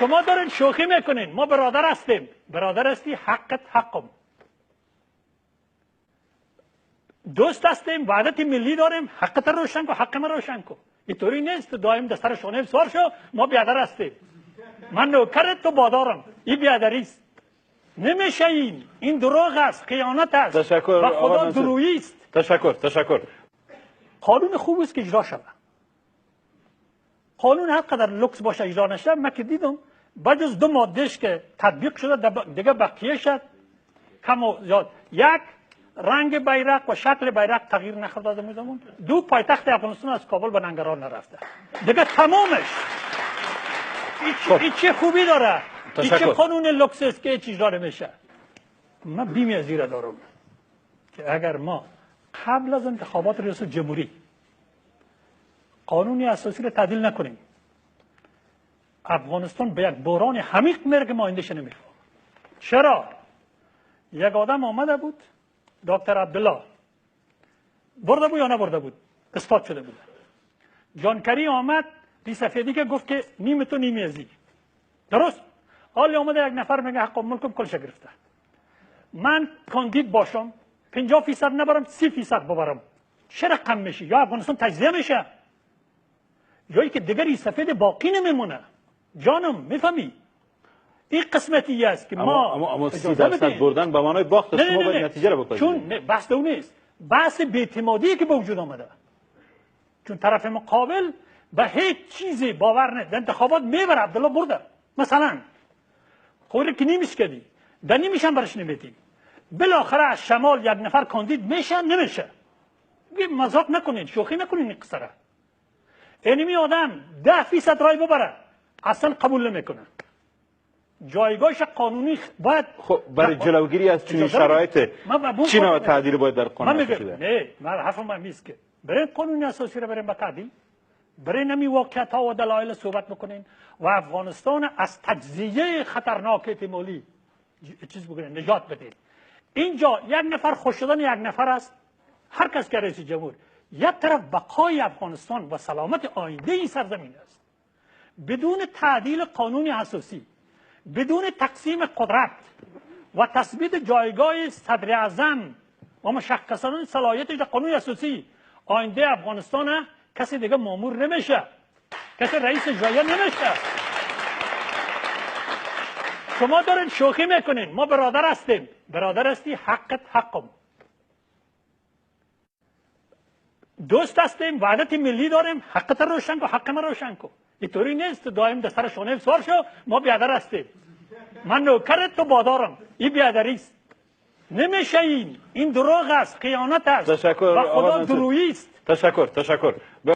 شما دارین شوخی میکنین، ما برادر هستیم. برادر هستی، حقت حقم. دوست هستیم، وحدت ملی داریم، حقت روشن کن، حق من روشن کن. اینطوری نیست دائم دستر شانه سوار شو، ما بیادر هستیم. من نوکرت تو بادارم، این بیادری است. نمیشه این دروغ است، خیانت است. تشکر و خدا درویی است. تشکر. قانون خوب است که اجرا شود. قانون هر قدر لوکس باشه اجرا نشه. من که دیدم بجز دو مادهش که تطبیق شده، دیگه بقیه شد کم و زیاد. یک، رنگ بیرق و شکل بیرق تغییر نخورده از زمان. دو، پایتخت افغانستان از کابل به ننگرهار نرفته. دیگه تمامش. این چه خوبی داره؟ این چه قانون لوکس است که هیچ اجرا نمیشه؟ من بیم از این دارم که اگر ما قبل از انتخابات ریاست جمهوری قانون اساسی را تعدیل نکنیم، افغانستان به یک بحران عمیق میره که ما آینده‌اش نمیفهمیم. چرا؟ یک آدم آمده بود، دکتر عبدالله، برده بود یا نبرده بود، اثبات شده بود. جانکری آمد ری سفیدی که گفت که نیم تو نیمی ازی، درست؟ حالی آمده یک نفر میگه حق ملکم کلش گرفته، من کاندید باشم 50% نبرم 30% ببرم، چه رقم میشه؟ یا افغانستان تجزیه میشه یا که دیگر سفید باقی نمیمونه. جانم میفهمی؟ این قسمتی است که ما اما 30% بردن به معنای باخت است. شما باید نتیجه را بپذیرید. چون بحث اون نیست، بحث بی‌اعتمادی که به وجود آمده، چون طرف مقابل به هیچ چیزی باور نه. انتخابات میبره، عبدالله برده مثلا، خوری که نیمیش کردی در نیمیش هم برش نمیدیم. بالاخره از شمال یک نفر کاندید میشه نمیشه. مذاق نکنین، شوخی نکنین این قصه را. اینمی آدم 10% رای ببره اصلا قبول نمیکنه. جایگاهش قانونی باید. خب برای جلوگیری از چنین شرایط چی نوع تعدیل باید در قانون اساسی؟ نه، من حرفم این نیست که برای قانون اساسی را بریم به تعدیل، برای نمی واقعیت ها و دلایل صحبت بکنین و افغانستان از تجزیه خطرناک احتمالی چیز بکنین، نجات بدین. اینجا یک نفر خوش شدن یک نفر است، هر کس که رئیس جمهور، یک طرف بقای افغانستان و سلامت آینده این سرزمین است. بدون تعدیل قانون اساسی، بدون تقسیم قدرت و تثبیت جایگاه صدر اعظم و مشخص صلاحیتش در قانون اساسی، آینده افغانستان کسی دیگه مامور نمیشه، کسی رئیس جایه نمیشه. شما دارین شوخی میکنین، ما برادر هستیم. برادر هستی، حقت حقم. دوست هستیم، وحدت ملی داریم، حقت روشن کن، حق من روشن کن. اینطوری نیست دائم دستر شانه سوار شو، ما بیادر هستیم. من نوکرت تو بادارم، این بیادری است. نمیشه این دروغ است، خیانت است. تشکر و خدا درویی است. تشکر.